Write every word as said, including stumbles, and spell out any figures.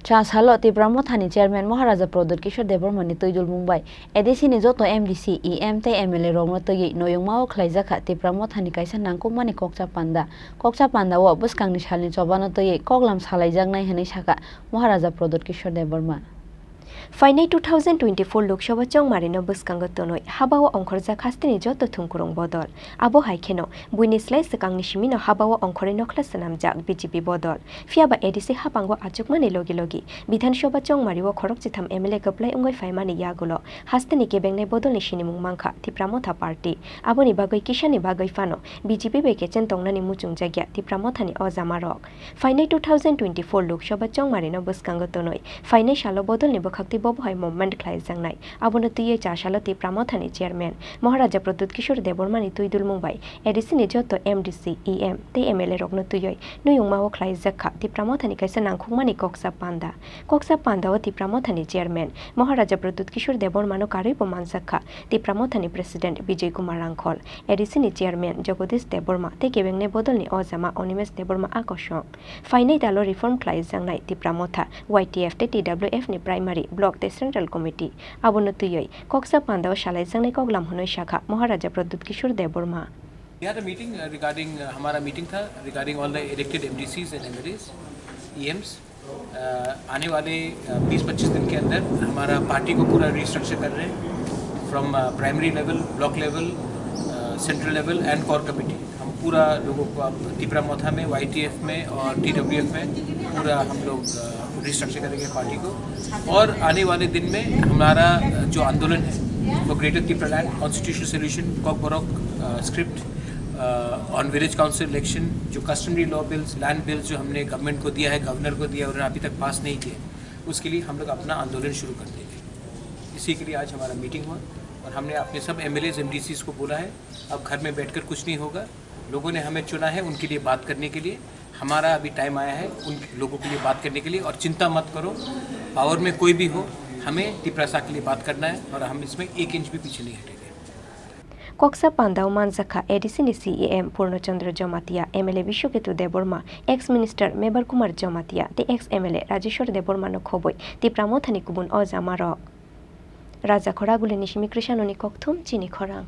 Cha salo Tipra Mothani Chairman Maharaja Pradyut Kishore Debbarmani twi dulmung bai A D C ni joto M D C, E M tei M L A rokno twiwi Noyungmao khlaijakha Tipra Mothani kaisa nangkukmani kokcha panda. Kokcha pandao bwskangni salni chobano twiwi koklam salaijaknai hwnwi sakha Maharaja Pradyut Kishore Debbarma. Phainai two thousand twenty-four Lok Sabha chongmarino bwskango tonwi habao ongkhorjak hasteni joto thumkurung bodol. Abo hai kheno buini slai swkangni simino habao ongkhorwi nokhla swnamjak B J P bodol. Phiya ba A D C haphango achukmani logi logi Bidhan Sabha chongmario khorokchitham M L A kwplai wngwi phaimani yagulo hasteni kebengnai bodolni sinimung mankha Tipra Motha Party. Aboni bagwi kisani bagwi phano B J P bai kechen tongnani muchungjakya Tipra Mothani o jamarok. Phainai two thousand twenty-four Lok Sabha chongmarino bwskango tonwi phainai salo bodolni bwkhaktwi bobo hai movement khlaijaknai. Abono twiwi cha salo Tipra Mothani Chairman Maharaja Pradyut Kishore Debbarmani twi dulmung bai A D C ni joto M D C, E M tei M L A rokno twiwi Noyungmao khlaijak kha Tipra Mothani kaisa nangkukmani koksa panda. Koksa pandao Tipra Mothani Chairman Maharaja Pradyut Kishore Debbarmano karwibo manjak kha Tipra Mothani President Bijoy Kumar Rangkhol, A D C ni Chairman Jagadish Debbarma tei kebengnai bodolni o jama Animesh Debbarma a kosong. Phainai dalo reform khlaijaknai Tipra Motha, Y T F tei T W F ni Primary, Block tei Central Committee. Abono twiwi koksa pandao salaijaknai koklam hwnwi sakha Maharaja Pradyut Kishore Debbarma. We had a meeting, uh, regarding, uh, हमारा meeting था regarding all the elected M D Cs and M L As, E Ms. Uh, आने वाले, uh, बीस पच्चीस दिन के अंदर हमारा पार्टी को पूरा रीस्ट्रक्चर कर रहे हैं, from, uh, primary level, block level, uh, central level and core committee। हम पूरा लोगों को, अब तिपरा मोथा में, Y T F में और T W F में पूरा हम लोग, uh, रीस्ट्रक्चर करेंगे पार्टी को। और आने वाले दिन में हमारा, uh, जो आंदोलन है, वो ग्रेटर तिपरा लैंड कॉन्स्टिट्यूशनल सॉल्यूशन, कॉकबोरक, uh, script, uh, on village council election, जो customary law bills, land bills जो हमने गवर्नमेंट को दिया है, गवर्नर को दिया, उन्होंने अभी तक पास नहीं किए, उसके लिए हम लोग अपना आंदोलन शुरू कर देंगे। इसी के लिए आज हमारा मीटिंग हुआ और हमने अपने सब M L As, M D Cs को बोला है, अब घर में बैठकर कुछ नहीं होगा। लोगों ने हमें चुना है उनके लिए बात करने के लिए। हमारा अभी टाइम आया है उन लोगों के लिए बात करने के लिए। और चिंता मत करो, पावर में कोई भी हो, हमें तिपरासा के लिए बात करना है और हम इसमें एक इंच भी पीछे नहीं हटेंगे। Koksa pandao manjakha A D C ni C E M Purno Chandra Jamatia, M L A Biswaketu Debbarma, ex minister Mebar Kumar Jamatia tei ex M L A Rajeshwar Debbarma no khobwi Tipra Mothani kubun o jamarok. Raja Khoragulini simi Krishanoni kokthum chini khorang.